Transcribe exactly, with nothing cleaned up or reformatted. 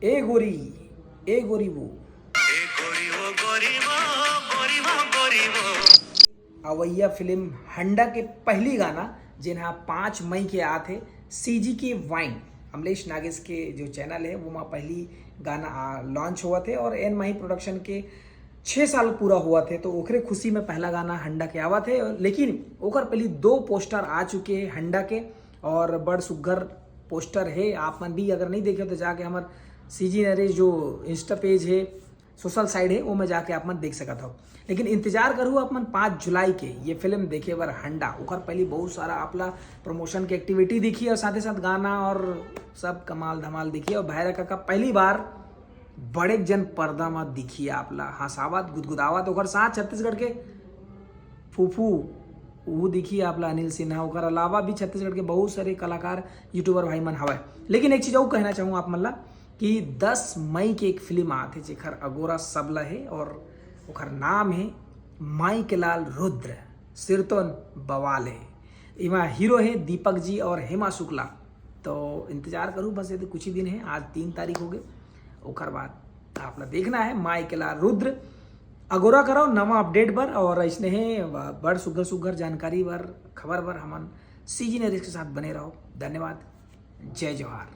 ए गोरी, ए गोरी वो। अवैया फिल्म हंडा के पहली गाना, जेन हा पाँच मई के आत हे, सीजी के वाइन, अमलेश नागेश के जो चैनल है, वो मा पहली गाना लॉन्च हुआ थे और एन माही प्रोडक्शन के छः साल पूरा हुआ थे, तो ओकरे खुशी में पहला गाना हंडा के आवा थे। लेकिन ओकर पहली दो पोस्टर आ चुके हैं हंडा के, और बड़ सुग्घर पोस्टर है। आप मन भी अगर नहीं देखे तो जाके हमार सीजी नरेश जो इंस्टा पेज है, सोशल साइड है, वो में जाके आप मन देख सकत हो। लेकिन इंतजार करू आप मन पाँच जुलाई के ये फिल्म देखे बर हंडा। ओकर पहली बहुत सारा आपला प्रमोशन के एक्टिविटी दिखी और साथ ही साथ गाना और सब कमाल धमाल दिखी। और भैरा काका पहली बार बड़े जन पर्दा में दिखी आपला हंसावत गुदगुदावत। ओकर साथ छत्तीसगढ़ के फूफू, वो दिखी आपला अनिल सिन्हा। ओकर अलावा भी छत्तीसगढ़ के बहुत सारे कलाकार, यूट्यूबर भाई मन हवय। लेकिन एक चीज और कहना चाहूँ आप मन ला कि दस मई के एक फिल्म आत हे, जेकर अगोरा सबला हे और ओकर नाम हे माई के लाल रुद्र, सिरतोन बवाल हे। इमा हीरो हे दीपक जी और हेमा शुक्ला। तो इंतजार करू बस, ये तो कुछ ही दिन है, आज तीन तारीख हो गए, ओकर बाद आपला देखना है माई के लाल रुद्र। अगोरा कराओ नवा अपडेट बर और ऐसने हे बड़ सुग्घर सुग्घर जानकारी बर, खबर बर हमन सीजी नरेश के साथ बने रहो। धन्यवाद, जय जोहार।